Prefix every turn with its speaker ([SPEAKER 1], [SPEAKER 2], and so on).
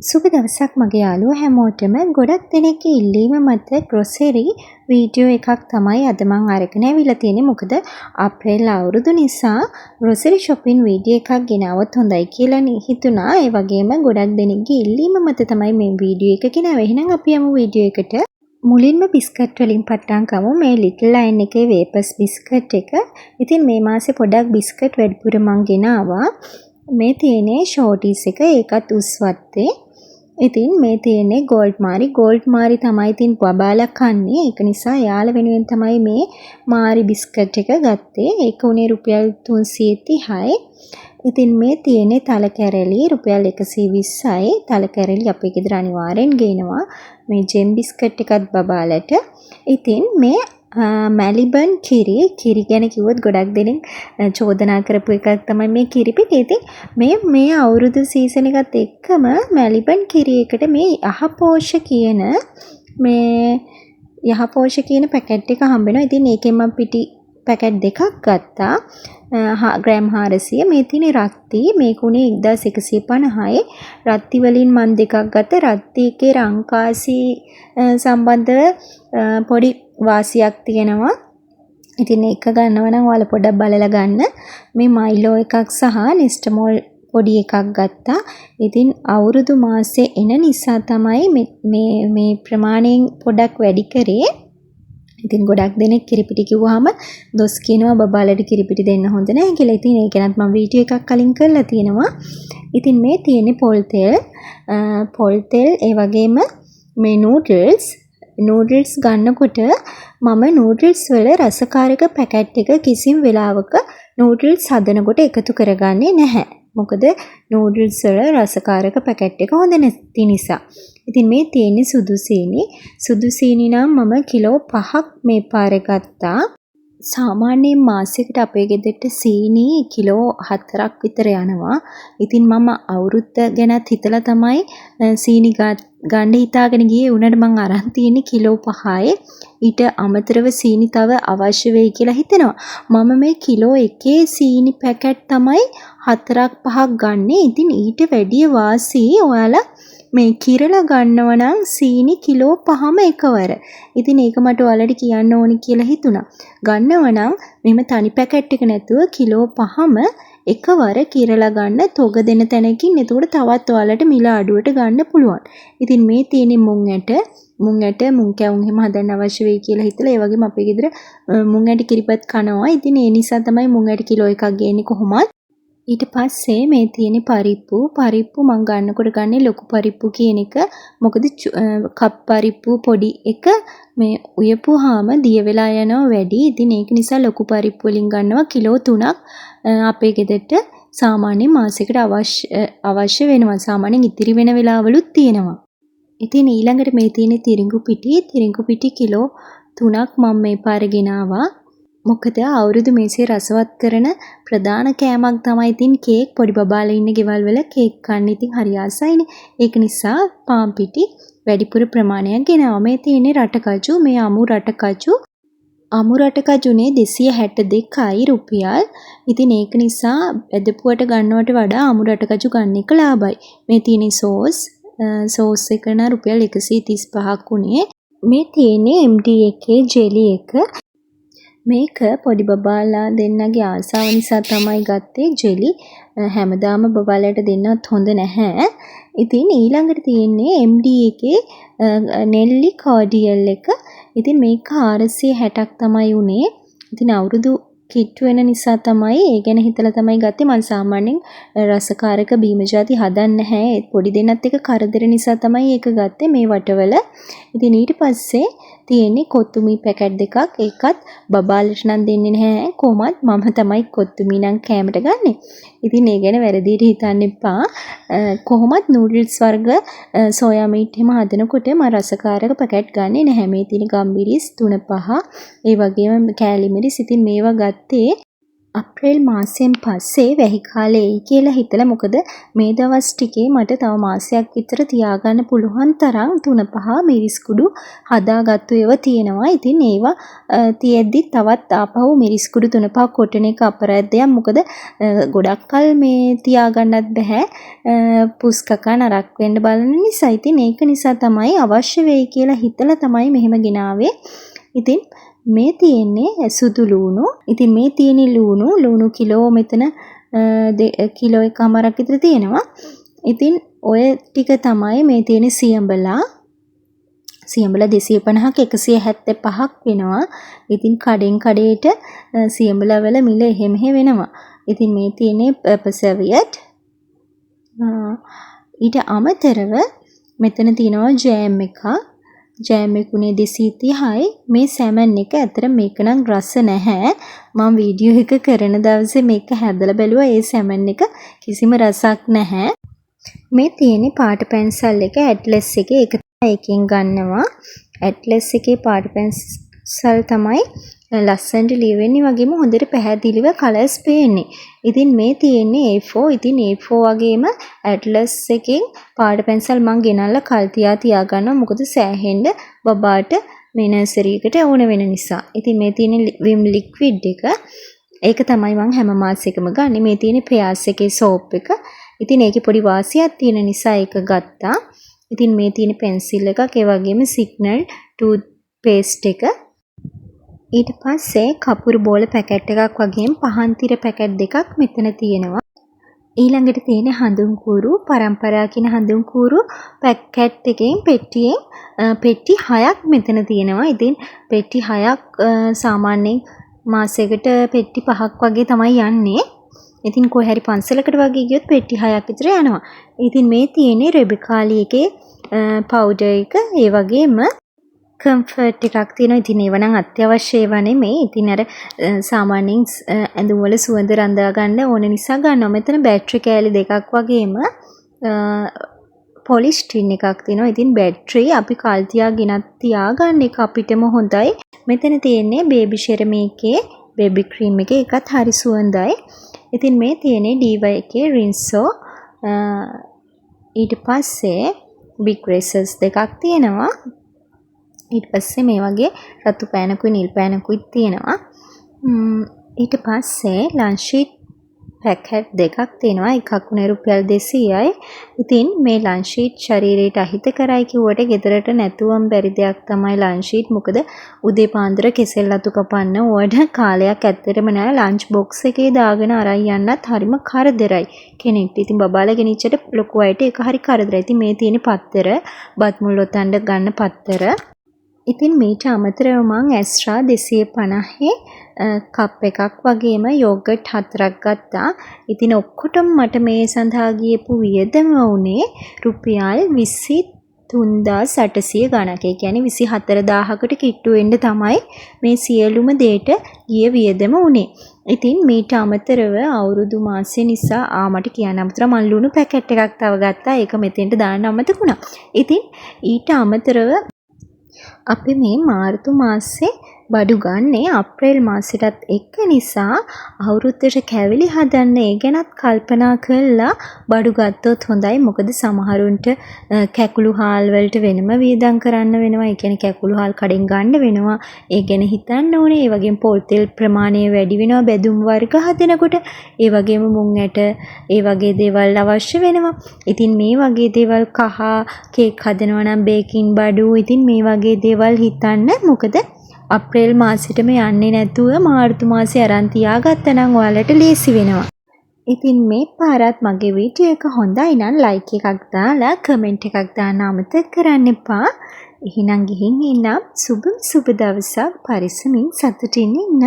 [SPEAKER 1] සුබ දවසක් මගේ යාළුවෝ හැමෝටම. ගොඩක් දෙනෙක්ගේ ඉල්ලීම මත ග්‍රොසරි වීඩියෝ එකක් තමයි අද මං අරගෙන ඇවිල්ලා තියෙන්නේ. මොකද අප්‍රේල් අවුරුදු නිසා ග්‍රොසරි ෂොපින් වීඩියෝ එකක් ගෙනාවොත් හොඳයි කියලා හිතුණා. ඒ වගේම ගොඩක් දෙනෙක්ගේ ඉල්ලීම මත තමයි මේ වීඩියෝ එක ගෙනාවේ. එහෙනම් අපි යමු වීඩියෝ එකට. මුලින්ම බිස්කට් වලින් පටන් ගමු. මේ ලිටල් ලයන් එකේ වේපර්ස් බිස්කට් එක. ඉතින් මේ මාසේ පොඩක් බිස්කට් වැඩිපුර මං ගෙනාවා. මේ තියෙන්නේ ෂෝටිස් එක. ඒකත් උස් වත්තේ. ඉතින් මේ තියෙන්නේ ගෝල්ඩ් මාරි. ගෝල්ඩ් මාරි තමයි ඉතින් බබාලා කන්නේ. ඒක නිසා එයාලා වෙනුවෙන් තමයි මේ මාරි බිස්කට් එක ගත්තේ. ඒක උනේ රුපියල් 330යි. ඉතින් මේ තියෙන්නේ තල කැරලි රුපියල් 120යි. තල කැරලි අපේ ගෙදර අනිවාර්යෙන් ගේනවා. මේ ජෙම් බිස්කට් එකත් බබාලට. ඉතින් මේ මැලිබන් කිරි, කිරි ගැන කිව්වොත් ගොඩක් දෙනෙක් චෝදනා කරපු එකක් තමයි මේ කිරි පිටි. ඉතින් මේ මේ අවුරුදු සීසන් එකත් එක්කම මැලිබන් කිරි එකට මේ යහපෝෂ කියන මේ යහපෝෂ කියන පැකට් එක හම්බ වෙනවා. ඉතින් ඒකෙන් මම පිටි පැකට් දෙකක් ගත්තා. ග්‍රෑම් 400. මේ තියෙන්නේ රත්ති. මේක උනේ 1150යි. රත්ති වලින් මං දෙකක් ගත්තා. රත්ති එකේ රංකාසි සම්බන්ධව පොඩි වාසියක් තියෙනවා. ඉතින් ඒක ගන්නවා නම් ඔයාලා පොඩ්ඩක් බලලා ගන්න. මේ මයිලෝ එකක් සහ නෙස්ටමෝල් පොඩි එකක් ගත්තා. ඉතින් අවුරුදු මාසේ එන නිසා තමයි මේ මේ ප්‍රමාණයෙන් පොඩක් වැඩි කරේ. ඉතින් ගොඩක් දෙනෙක් කිරිපිටි කිව්වහම දොස් කියනවා බබාලට කිරිපිටි දෙන්න හොඳ නෑ කියලා. ඉතින් ඒ ගැනත් මම වීඩියෝ එකක් කලින් කරලා තියෙනවා. ඉතින් මේ තියෙන්නේ පොල් තෙල්. පොල් තෙල් ඒ වගේම මේ නූඩල්ස්. නූඩල්ස් ගන්නකොට මම නූඩල්ස් වල රසකාරක පැකට් එක කිසිම වෙලාවක නූඩල්ස් හදනකොට එකතු කරගන්නේ නැහැ. මොකද නූඩල්ස් වල රසකාරක පැකට් එක හොඳ නැති නිසා. ඉතින් මේ තියෙන්නේ සුදු සීනි. සුදු සීනි නම් මම කිලෝ 5ක් මේ පාර ගත්තා. සාමාන්‍යයෙන් මාසෙකට අපේ ගෙදරට සීනි කිලෝ 4ක් විතර යනවා. ඉතින් මම අවුරුද්ද ගැනත් හිතලා තමයි සීනි ගන්න හිතාගෙන ගියේ. ඒ වුණාට මං අරන් තියෙන්නේ කිලෝ 5යි. ඊට අමතරව සීනි තව අවශ්‍ය වෙයි කියලා හිතෙනවා. මම මේ කිලෝ එකේ සීනි පැකට් තමයි 4ක් 5ක් ගන්නෙ. ඉතින් ඊට වැඩිය වාසි ඔයාලා මේ කිරලා ගන්නව නම් සීනි කිලෝ 5ම එකවර. ඉතින් ඒක මට ඔයාලට කියන්න ඕනි කියලා හිතුණා. ගන්නව නම් මෙහෙම තනි පැකට් එක නැතුව කිලෝ 5ම එකවර කිරලා ගන්න තොග දෙන තැනකින්. එතකොට තවත් ඔයාලට මිල අඩුවට ගන්න පුළුවන්. ඉතින් මේ තියෙන්නේ මුං ඇට. මුං ඇට මුං කැවුම් එහෙම හදන්න අවශ්‍ය වෙයි කියලා හිතලා, ඒ වගේම අපේ ගෙදර මුං ඇට කිරිබත් කනවා. ඉතින් ඒ නිසා තමයි මුං ඇට කිලෝ එකක් ගේන්නේ කොහොමත්. ඊට පස්සේ මේ තියෙන්නේ පරිප්පු. පරිප්පු මං ගන්නකොට ගන්නේ ලොකු පරිප්පු කියන එක. මොකද කප් පරිප්පු පොඩි එක මේ උයපුවාම දිය වෙලා යනවා වැඩි. ඉතින් ඒක නිසා ලොකු පරිප්පු වලින් ගන්නවා කිලෝ 3ක් අපේ ගෙදරට සාමාන්‍යයෙන් මාසෙකට අවශ්‍ය වෙනවා. සාමාන්‍යයෙන් ඉතිරි වෙන වෙලාවලුත් තියෙනවා. ඉතින් ඊළඟට මේ තියෙන්නේ තිරිඟු පිටි. තිරිඟු පිටි කිලෝ 3ක් මම මේ පාර ගෙනාවා. මොකද අවුරුදු මේසේ රසවත් කරන ප්‍රධාන කෑමක් තමයි ඉතින් කේක්. පොඩි බබාලා ඉන්න ගෙවල් වල කේක් කන්න ඉතින් හරි ආසයිනේ. ඒක නිසා පාන් පිටි වැඩිපුර ප්‍රමාණයක් ගෙනාවා. මේ තියෙන්නේ රටකජු. මේ අමු රටකජු. අමු රටකජුනේ 262යි රුපියල්. ඉතින් ඒක නිසා ඇදපුවට ගන්නවට වඩා අමු රටකජු ගන්න එක ලාභයි. මේ තියෙන්නේ සෝස්. සෝස් එක නම් රුපියල් 135ක් උනේ. මේ තියෙන්නේ MD එකේ ජෙලි එක. මේක පොඩි බබාලා දෙන්නගේ ආසාව නිසා තමයි ගත්තේ ජෙලි. හැමදාම බබාලාට දෙන්නත් හොඳ නැහැ. ඉතින් ඊළඟට තියෙන්නේ MD එකේ නෙල්ලි කෝඩියල් එක. ඉතින් මේක 460ක් තමයි උනේ. ඉතින් අවුරුදු කිට්ටු වෙන නිසා තමයි ඒ ගැන හිතලා තමයි ගත්තේ. මං සාමාන්‍යයෙන් රසකාරක බීම ජාති හදන්නේ නැහැ. පොඩි දෙන්නත් එක්ක කරදර නිසා තමයි ඒක ගත්තේ මේ වටවල. ඉතින් ඊට පස්සේ තියෙන්නේ කොත්තුමී පැකට් දෙකක්. ඒකත් බබාලට නම් දෙන්නේ නැහැ. කොහොමත් මම තමයි කොත්තුමී නම් කෑමට ගන්නෙ. ඉතින් ඒ ගැන වැරදියට හිතන්න එපා. කොහොමත් නූඩල්ස් වර්ග සෝයා මීට් එහෙම හදනකොට මම රසකාරක පැකට් ගන්නෙ නැහැ. මේ තියෙන ගම්බිරිස් 3 5, ඒ වගේම කෑලි මිරිස්. ඉතින් මේවා ගත්තේ අප්‍රේල් මාසයෙන් පස්සේ වැහි කාලේ එයි කියලා හිතලා, මොකද මේ දවස් ටිකේ මට තව මාසයක් විතර තියාගන්න පුළුවන් තරම් තුන පහ මිරිස් කුඩු හදාගත්තු ඒවා තියෙනවා. ඉතින් ඒවා තියෙද්දි තවත් ආපහු මිරිස් කුඩු තුන පහ කොටන එක අපරාධයක්. මොකද ගොඩක් කල් මේ තියාගන්නත් බැහැ. පුස් කකා නරක් වෙන්න බලන නිසා. ඉතින් ඒක නිසා තමයි අවශ්‍ය වෙයි කියලා හිතලා තමයි මෙහෙම ගෙනාවේ. ඉතින් මේ තියෙන්නේ සුදු ලූණු. ඉතින් මේ තියෙන ලූණු ලූණු කිලෝ මෙතන කිලෝ එකමාරක් විතර තියෙනවා. ඉතින් ඔය ටික තමයි මේ තියෙන සියඹලා. සියඹලා 250ක් 175ක් වෙනවා. ඉතින් කඩෙන් කඩේට සියඹලා වල මිල එහෙ මෙහෙ වෙනවා. ඉතින් මේ තියෙන්නේ පෙපර් සර්වියට්. ඊට අමතරව මෙතන තියෙනවා ජෑම් එකක්. ජෑම් එක උනේ 230යි. මේ සැමන් එක ඇත්තට මේක නම් රස නැහැ. මම වීඩියෝ එක කරන දවසේ මේක හැදලා බැලුවා. ඒ සැමන් එක කිසිම රසක් නැහැ. මේ තියෙන්නේ පාට පැන්සල් එක ඇට්ලස් එකේ. ඒක ඒකෙන් ගන්නවා. ඇට්ලස් එකේ පාට පැන්සල් තමයි ලස්සනට ලියවෙන්නේ වගේම හොඳට පැහැදිලිව කලර්ස් පේන්නේ. ඉතින් මේ තියෙන්නේ A4. ඉතින් A4 වගේම ඇට්ලස් එකෙන් පාට පැන්සල් මං ගෙනල්ලා කල් තියා තියා ගන්නවා. මොකද සෑහෙන්න බබාට මේ නර්සරි එකට ඕන වෙන නිසා. ඉතින් මේ තියෙන විම් ලික්විඩ් එක. ඒක තමයි මං හැම මාසෙකම ගන්නෙ. මේ තියෙන්නේ පෙයාස් එකේ සෝප් එක. ඉතින් ඒකේ පොඩි වාසියක් තියෙන නිසා ඒක ගත්තා. ඉතින් මේ තියෙන පෙන්සිල් එකක්, ඒ වගේම සිග්නල් ටූත් පේස්ට් එක. ඊට පස්සේ කපුරු බෝල පැකට් එකක් වගේම පහන් තිර පැකට් දෙකක් මෙතන තියෙනවා. ඊළඟට තියෙන හඳුන් කූරු, පරම්පරා කියන හඳුන් කූරු පැකට් එකෙන් පෙට්ටියෙන් පෙට්ටි හයක් මෙතන තියෙනවා. ඉතින් පෙට්ටි හයක් සාමාන්‍යයෙන් මාසයකට පෙට්ටි පහක් වගේ තමයි යන්නේ. ඉතින් කොහේ හරි පන්සලකට වගේ ගියොත් පෙට්ටි හයක් විතර යනවා. ඉතින් මේ තියෙන්නේ රෙබිකාලි එකේ පවුඩර් එක. ඒ වගේම කම්ෆර්ට් එකක් තියෙනවා. ඉතින් ඒවා නම් අත්‍යවශ්‍ය ඒවා නෙමෙයි. ඉතින් අර සාමාන්‍යයෙන් ඇඳුම් වල සුවඳ රඳා ගන්න ඕන නිසා ගන්නවා. මෙතන බැටරි කෑලි දෙකක් වගේම පොලිෂ් ටින් එකක් තියෙනවා. ඉතින් බැටරි අපි කල් තියා ගෙනත් තියාගන්න එක අපිටම හොඳයි. මෙතන තියෙන්නේ බේබි ෂෙරමි එකේ බේබි ක්‍රීම් එක. ඒකත් හරි සුවඳයි. ඉතින් මේ තියෙන්නේ ඩීවා එකේ රින්සෝ. ඊට පස්සේ බිග් රේසර්ස් දෙකක් තියෙනවා. ඊට පස්සේ මේ වගේ රතු පෑනකුයි නිල් පෑනකුයි තියෙනවා. ඊට පස්සේ ලන්ච් ෂීට් පැකට් දෙකක් තියෙනවා. එකක් උනේ රුපියල් 200යි. ඉතින් මේ ලන්ච් ෂීට් ශරීරයට අහිත කරයි කිව්වට ගෙදරට නැතුවම බැරි දෙයක් තමයි ලන්ච් ෂීට්. මොකද උදේ පාන්දර කෙසෙල් අතු කපන්න ඕවට කාලයක් ඇත්තටම නෑ. ලන්ච් බොක්ස් එකේ දාගෙන අරන් යන්නත් හරිම කරදරයි කෙනෙක්ට. ඉතින් බබාලා ගෙනිච්චට ලොකු අයට ඒක හරි කරදරයි. ඉතින් මේ තියෙන පත්තර, බත් මුල් ඔතන්න ගන්න පත්තර. ඉතින් මීට අමතරව මං ඇස්ට්‍රා 250 කප් එකක් වගේම යෝගට් හතරක් ගත්තා. ඉතින් ඔක්කොටම මට මේ සඳහා ගියපු වියදම වුණේ රුපියල් 23,800 ගණනක්. ඒ කියන්නේ 24,000කට කිට්ටු වෙන්න තමයි මේ සියලුම දේට ගිය වියදම වුණේ. ඉතින් මීට අමතරව අවුරුදු මාසෙ නිසා මට කියන්න අමතරව මං ලුණු පැකට් එකක් තව ගත්තා. ඒක මෙතෙන්ට දාන්න අමතක වුණා. ඉතින් ඊට අමතරව අපි මේ මාර්තු මාසේ බඩු ගන්නේ අප්‍රේල් මාසෙටත් එක්ක නිසා අවුරුද්දට කැවිලි හදන්න ඒ ගැනත් කල්පනා කරලා බඩු ගත්තොත් හොඳයි. මොකද සමහරුන්ට කැකුළු හාල් වලට වෙනම වියදම් කරන්න වෙනවා. ඒ කියන්නේ කැකුළු හාල් කඩෙන් ගන්න වෙනවා. ඒ ගැන හිතන්න ඕනේ. ඒ වගේම පොල් තෙල් ප්‍රමාණය වැඩි වෙනවා බැදුම් වර්ග හදනකොට. ඒ වගේම මුං ඇට ඒ වගේ දේවල් අවශ්‍ය වෙනවා. ඉතින් මේ වගේ දේවල් කහ කේක් හදනවා නම් බේකින් බඩු, ඉතින් මේ වගේ දේවල් හිතන්න. මොකද අප්‍රේල් මාසෙටම යන්නේ නැතුව මාර්තු මාසේ අරන් තියාගත්තා නම් ඔයාලට ලේසි වෙනවා. ඉතින් මේ පාරත් මගේ වීඩියෝ එක හොඳයි නම් ලයික් එකක් දාලා කමෙන්ට් එකක් දාන්න අමතක කරන්න එපා. එහෙනම් ගිහින් එන්නම්. සුබම සුබ දවසක්. පරිස්සමින් සතුටින් ඉන්න.